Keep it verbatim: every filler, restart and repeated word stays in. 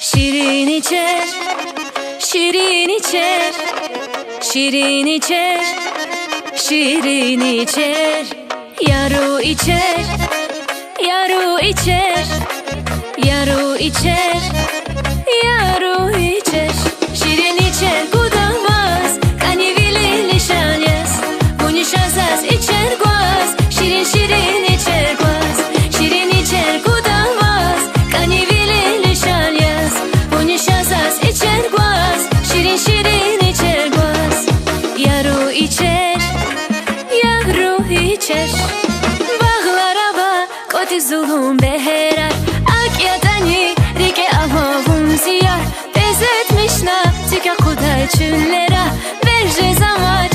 Ширин ичер, ширин ичер, ширин ичер, ширин ичер. Яру ичер, яру ичер, яру ичер, яру ичер. Ширин ичер гудамаз, кӀанивилин лишан яз. Вун ша заз ичер гваз, ширин-ширин ичер гваз. Ширин ичер гудамаз, кӀанивилин лишан яз. Вун ша заз ичер гваз, ширин-ширин ичер гваз. Яру ичер, яру ичер. Багълар ава кӀватӀи зулун бегьерар, акӀ ятӀани рикӀе ава вун зи яр. Безетмишна цуьк акъудай чуьллера, бес жезава